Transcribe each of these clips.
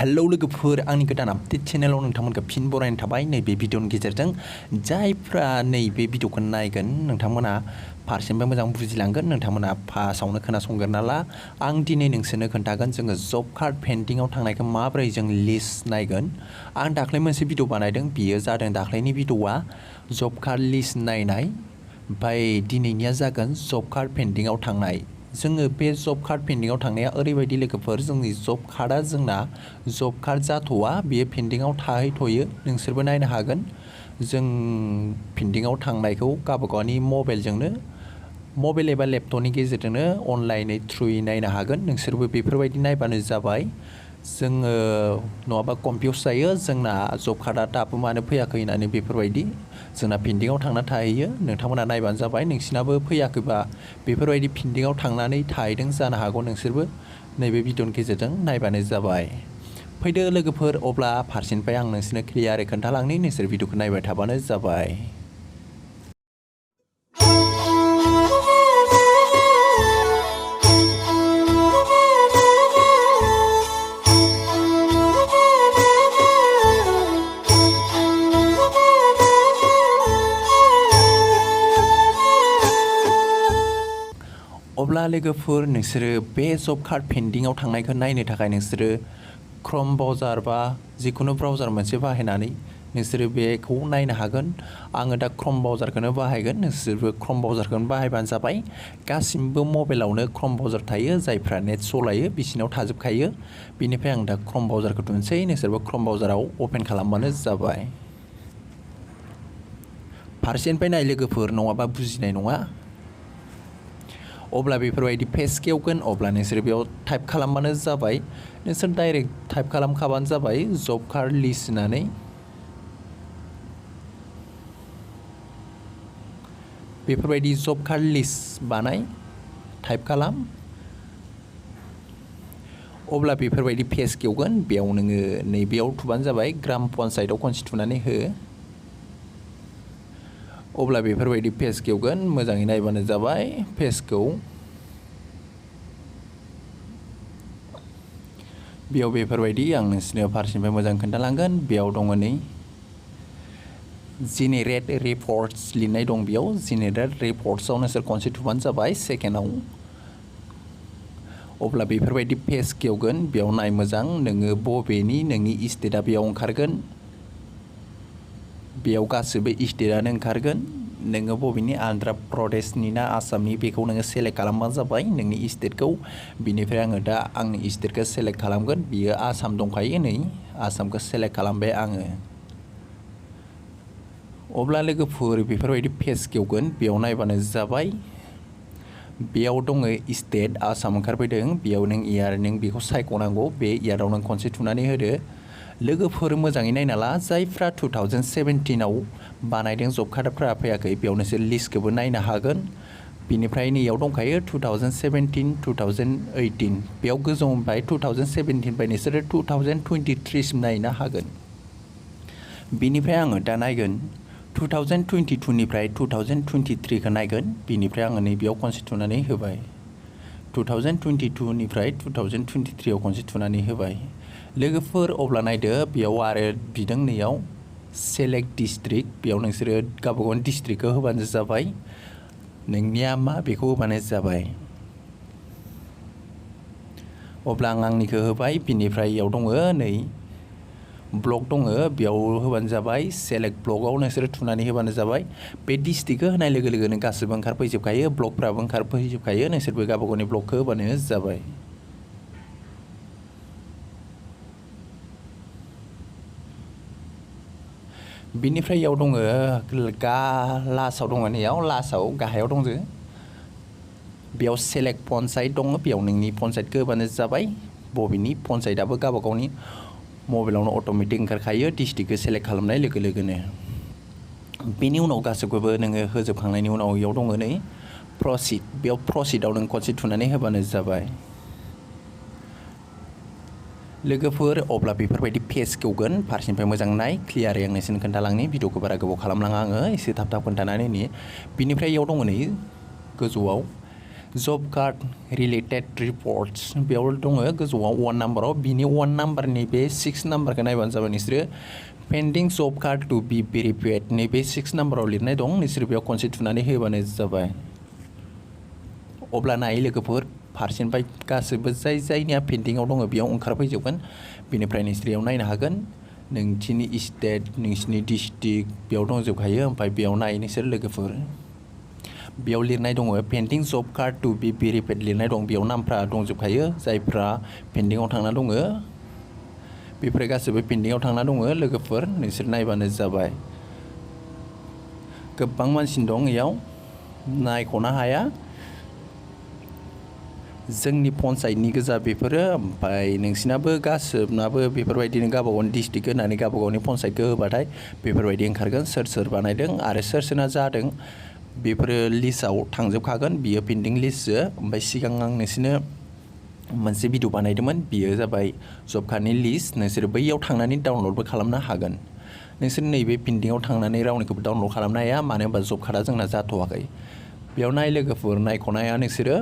hello लोगोफोर आंनि गोदान आपडेट चेनेलाव नोंथांमोनखौ फिन बरायनाय थाबाय नैबे भिडिअनि गेजेरजों जायफ्रा नैबे भिडिअखौ नायगोन नोंथांमोना फारसेनिफ्राय मोजां बुजिलांगोन नोंथांमोना फार्स्टआवनो खोनासंग्रोना ला आं दिनै नोंसोरनो खोन्थागोन जोङो जब कार्ड पेन्डिंआव थांनायखौ माबोरै जों लिस्ट नायगोन आं दाख्लै मोनसे भिडिअ बानायदों बियो जादों दाख्लैनि भिडिअआ जब कार्ड लिस्ट नायनाय ओमफ्राय दिनैनिया जागोन जब कार्ड पेन्डिंआव थांनाय जोङो बे जब कार्ड पेन्डिंआव थांनाया ओरैबायदि लोगोफोर जोंनि जब कार्डआ जोंना जब कार्ड जाथ'वा बेयो पेन्डिंआव थाहैथ'यो नोंसोरबो नायनो हागोन जों पेन्डिंआव थांनायखौ गावबागावनि मबाइलजोंनो मबाइल एबा लेपटपनि गेजेरजोंनो अनलाइनै थ्रुयै नायनो हागोन नोंसोरबो बेफोरबायदि नायबानो जाबाय जोङो नङाबा कनफिउस जायो जोंना जब कार्डआ दाबो मानो फैयाखै होननानै बेफोरबायदि जोंना पेन्डिंआव थांना थाहैयो नोंथांमोना नायबानो जाबाय नोंसिनाबो फैयाखैबा बेफोरबायदि पेन्डिंआव थांनानै थाहैदों जानो हागौ नोंसोरबो नैबे भिडिअनि गेजेरजों नायबानो जाबाय फैदो लोगोफोर अब्ला फारसेनिफ्राय आं नोंसोरनो क्लियारै खोन्थालांनि नोंसोर भिडिअखौ नायबाय थाबानो जाबाय अब्ला लोगोफोर नोंसोरो बे जब कार्ड पेन्डिंआव थांनायखौ नायनो थाखाय नोंसोरो क्रम ब्राउजार बा जिखुनु ब्राउजार मोनसे बाहायनानै नोंसोरो बेखौ नायनो हागोन आङो दा क्रम ब्राउजारखौनो बाहायगोन नोंसोरबो क्रम ब्राउजारखौनो बाहायबानो जाबाय गासिबो मबाइलावनो क्रम ब्राउजार थायो जायफ्रा नेट सलायो बिसिनाव थाजोबखायो बेनिफ्राय आं दा क्रम ब्राउजारखौ थुनसै नोंसोरबो क्रम ब्राउजाराव अपेन खालामबानो जाबाय फारसेनिफ्राय नाय लोगोफोर नङाबा बुजिनाय नङा अब्ला बेफोरबायदि पेज खेवगोन अब्ला नोंसोर बेयाव टाइप खालामबानो जाबाय नोंसोर डाइरेक्ट टाइप खालामखाबानो जाबाय जब कार्ड लिस्ट होननानै बेफोरबायदि जब कार्ड लिस्ट बानाय टाइप खालाम अब्ला बेफोरबायदि पेज खेवगोन बेयाव नोङो नैबेयाव थुबानो जाबाय ग्राम पन्सायतआव खनसे थुनानै हो अब्ला बेफोरबायदि पेज खेवगोन मोजाङै नायबानो जाबाय पेजखौ बेयाव बेफोरबायदि आं नोंसोरनो फारसेनिफ्राय मोजां खोन्थालांगोन बेयाव दङ नै जेनेरेट रिपर्ट्स लिरनाय दं बेयाव जेनेरेट रिपर्ट्सआव नोंसोर खनसे थुबानो जाबाय सेकेन्डआव अब्ला बेफोरबायदि पेज खेवगोन बेयाव नाय मोजां नोङो बबेनि नोंनि स्टेटआ बेयाव ओंखारगोन बेयाव गासिबो स्टेटआनो ओंखारगोन नोङो बबेनि आन्ध्र प्रदेशनि ना आसामनि बेखौ नोङो सेलेक्ट खालामबानो जाबाय नोंनि स्टेटखौ बिनिफ्राय आङो दा आंनि स्टेटखौ सेलेक्ट खालामगोन बियो आसाम दंखायो नै आसामखौ सेलेक्ट खालामबाय आङो अब्ला लोगोफोर बेफोरबायदि पेज खेवगोन बेयाव नायबानो जाबाय बेयाव दङ स्टेट आसाम ओंखारफैदों बेयाव नों इयार नों बेखौ सायख'नांगौ बे इयाराव नों खनसे थुनानै होदो लोगोफोर मोजाङै नायना ला जायफ्रा 2017आव बानायदों जब कार्डफ्रा फैयाखै बेयाव नोंसोर लिस्टखौबो नायनो हागोन बिनिफ्राय नैयाव दंखायो 2017 2018 बेयाव गोजौनिफ्राय 2017 बाय नोंसोरो 2023 सिम नायनो हागोन बिनिफ्राय आङो दा नायगोन 2022निफ्राय 2023 खौ नायगोन बिनिफ्राय आङो नैबेयाव खनसे थुनानै होबाय 2022निफ्राय 2023आव खनसे थुनानै होबाय लोगोफोर अब्ला नायदो बेयाव आरो बिदों नैयाव सेलेक्ट डिस्ट्रिक्ट बेयाव नोंसोरो गावबागावनि डिस्ट्रिक्टखौ होबानो जाबाय नोंनिया मा बेखौ होबानो जाबाय अब्ला आं आंनिखौ होबाय बिनिफ्राय इयाव दङ नै ब्लक दङ बेयाव होबानो जाबाय सेलेक्ट ब्लकआव नोंसोरो थुनानै होबानो जाबाय बे डिस्ट्रिक्टखौ होनाय लोगो लोगोनो गासिबो ओंखारफैजोबखायो ब्लकफ्राबो ओंखारफैजोबखायो नोंसोरबो गावबागावनि ब्लकखौ होबानो जाबाय बिनिफ्राय इयाव दङ लास्टआव दङ नैयाव लास्टआव गाहायाव दङ बेयाव सेलेक्ट पन्सायत दङ बेयाव नोंनि पन्सायतखौ होबानो जाबाय बबेनि पन्सायतआबो गावबागावनि मबाइलावनो अट'मेटिक ओंखारखायो डिस्ट्रिक्टखौ सेलेक्ट खालामनाय लोगो लोगोनो बेनि उनाव गासैखौबो नोङो होजोबखांनायनि उनाव इयाव दङ नै प्रसिड बेयाव प्रसिडआव नों खनसे थुनानै होबानो जाबाय लोगोफोर अब्ला बेफोरबायदि पेज खेवगोन फारसेनिफ्राय मोजां नाय क्लियारै आं नोंसोरनो खोन्थालांनि भिडिअखौ बारा गोबाव खालामनाङा आङो एसे थाब थाब खोन्थानानै बिनिफ्राय इयाव दङ नै गोजौआव जब कार्ड रिलेटेड रिपर्ट्स बेयाव दङ गोजौआव 1 नाम्बाराव बिनि 1 नाम्बारनि बे 6 नाम्बारखौ नायबानो जाबाय नोंसोरो pending job card to be verified नैबे 6 नाम्बाराव लिरनाय दं नोंसोर बेयाव खनसे थुनानै होबानो जाबाय अब्ला नाय लोगोफोर फारसेनिफ्राय गासैबो जायनिया पेन्डिंआव दङ बेयाव ओंखारफैजोबगोन बेनिफ्राय नोंसोर बेयाव नायनो हागोन नोंसिनि स्टेट नोंसिनि डिस्ट्रिक्ट बेयाव दंजोबखायो ओमफ्राय बेयाव नाय नोंसोर लोगोफोर बेयाव लिरनाय दङ pending job card to be verified लिरनाय दं बेयाव नामफ्रा दंजोबखायो जायफ्रा पेन्डिंआव थांना दङ बेफोर गासैबो पेन्डिंआव थांना दङ लोगोफोर नोंसोर नायबानो जाबाय गोबां मानसि दं इयाव नायख'नो हाया जोंनि पन्सायतनि गोजा बेफोरो ओमफ्राय नोंसिनाबो गासैनाबो बेफोरबायदिनो गावबागावनि डिस्ट्रिक्ट होनानै गावबागावनि पन्सायतखौ होबाथाय बेफोरबायदि ओंखारगोन सोर बानायदों आरो सोरना जादों बेफोरो लिस्टआव थांजोबखागोन बियो पेन्डिं लिस्टसो ओमफ्राय सिगां आं नोंसोरनो मोनसे भिडिअ बानायदोंमोन बियो जाबाय जब कार्डनि लिस्ट नोंसोर बैयाव थांनानै डाउनलडबो खालामनो हागोन नोंसोर नैबे पेन्डिंआव थांनानै रावनिखौबो डाउनलड खालामनो हाया मानो होनबा जब कार्डआ जोंना जाथ'वाखै बेयाव नाय लोगोफोर नायख'नाया नोंसोरो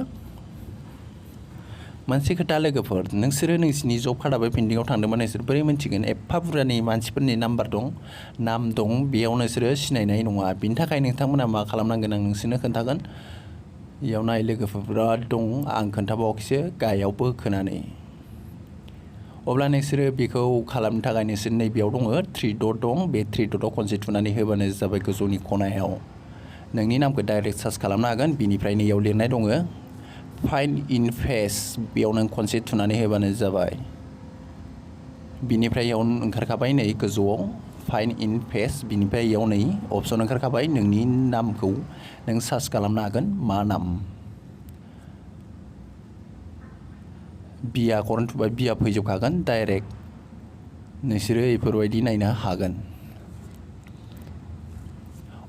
मोनसे खोथा लोगोफोर नोंसोरो नोंसिनि जब कार्डआबो पेन्डिंआव थांदोंबा नोंसोर बोरै मिन्थिगोन एफा बुरजानि मानसिफोरनि नाम्बार दं नाम दं बेयाव नोंसोरो सिनायनाय नङा बिनि थाखाय नोंथांमोना मा खालामनांगोन आं नोंसोरनो खोन्थागोन बेयाव नाय लोगोफोर बिराद दं आं खोन्थाबावाखैसो गाहायाव बोखोनानै अब्ला नोंसोरो बेखौ खालामनो थाखाय नोंसोर नैबेयाव दङ 3 डट दं बे 3 डटआव खनसे थुनानै होबानो जाबाय गोजौनि खनायाव नोंनि नामखौ डाइरेक्ट सार्च खालामनो हागोन बिनिफ्राय नैयाव लिरनाय दङ फाइन्ड इन फेस बेयाव नों खनसे थुनानै होबानो जाबाय बिनिफ्राय इयाव ओंखारखाबाय नै गोजौआव फाइन्ड इन फेस बिनिफ्राय इयाव नै अपसन ओंखारखाबाय नोंनि नामखौ नों सार्च खालामनो हागोन मा नाम बिया खरन थुबाय बिया फैजोबखागोन डाइरेक्ट नोंसोरो बेफोरबायदि नायनो हागोन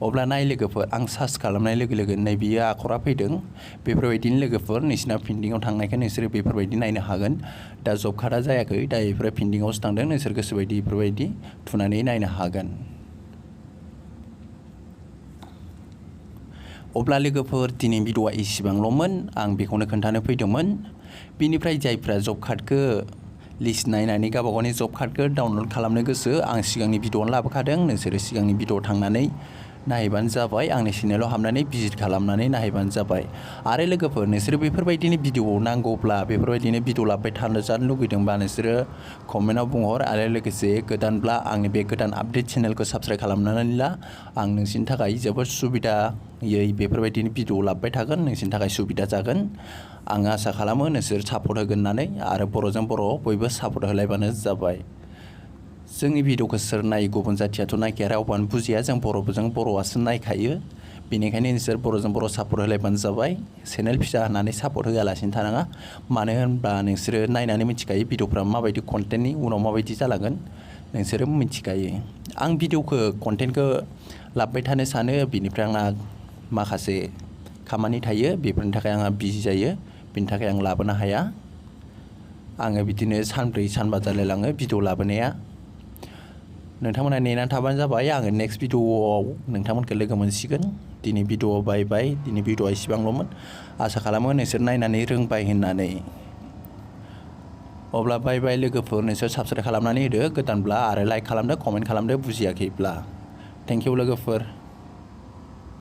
अब्ला नाय लोगोफोर आं सार्च खालामनाय लोगो लोगो नै बियो आखरा फैदों बेफोरबायदिनो लोगोफोर नोंसिना पेन्डिंआव थांनायखाय नोंसोरो बेफोरबायदि नायनो हागोन दा जब कार्डआ जायाखै दा बेफोरो पेन्डिंआवसो थांदों नोंसोर गोसोबायदि बेफोरबायदि थुनानै नायनो हागोन अब्ला लोगोफोर दिनै भिडिअआ एसेबांल'मोन आं बेखौनो खोन्थानो फैदोंमोन बिनिफ्राय जायफ्रा जब कार्डखौ लिस्ट नायनानै गावबागावनि जब कार्डखौ डाउनलड खालामनो गोसो आं सिगांनि भिडिअआवनो लाबोखादों नोंसोरो सिगांनि भिडिअआव थांनानै नायबानो जाबाय आंनि चेनेलाव हाबनानै भिजिट खालामनानै नायबानो जाबाय आरो लोगोफोर नोंसोरो बेफोरबायदिनो भिडिअ नांगौब्ला बेफोरबायदिनो भिडिअ लाबोबाय थानो जानो लुगैदोंबा नोंसोरो कमेन्टआव बुंहर आरो लोगोसे गोदानब्ला आंनि बे गोदान आपडेट चेनेलखौ साबस्क्राइब खालामनानै ला आं नोंसिनि थाखाय जोबोद सुबिदायै बेफोरबायदिनो भिडिअ लाबोबाय थागोन नोंसिनि थाखाय सुबिदा जागोन आं आसा खालामो नोंसोर सापर्ट होगोन होननानै आरो बर'जों बर' बयबो सापर्ट होलायबानो जाबाय जोंनि भिडिअखौ सोर नायो गुबुन जाथियाथ' नायखाया रावबोआनो बुजिया जों बर'जों बर'आसो नायखायो बेनिखायनो नोंसोर बर'जों बर' सापर्ट होलायबानो जाबाय चेनेल फिसा होनानै सापर्ट होआलासिनो थानाङा मानो होनबा नोंसोरो नायनानै मिथिखायो भिडिअफ्रा माबायदि कन्टेन्टनि उनाव माबायदि जालांगोन नोंसोरो मिथिखायो आं भिडिअखौ कन्टेन्टखौ लाबोबाय थानो सानो बिनिफ्राय आंहा माखासे खामानि थायो बेफोरनि थाखाय आंहा बिजि जायो बिनि थाखाय आं लाबोनो हाया आङो बिदिनो सानब्रै सानबा जालायलाङो भिडिअ लाबोनाया नोंथांमोना नेनानै थाबानो जाबाय आङो नेक्स्ट भिडिअआव नोंथांमोनखौ लोगो मोनसिगोन दिनै भिडिअ बाय दिनै भिडिअआ एसेबांल'मोन आसा खालामो नोंसोर नायनानै रोंबाय होननानै अब्ला बाय लोगोफोर नोंसोर साबस्क्राइब खालामनानै होदो गोदानब्ला आरो लाइक खालामदो कमेन्ट खालामदो बुजियाखैब्ला थेंक इउ लोगोफोर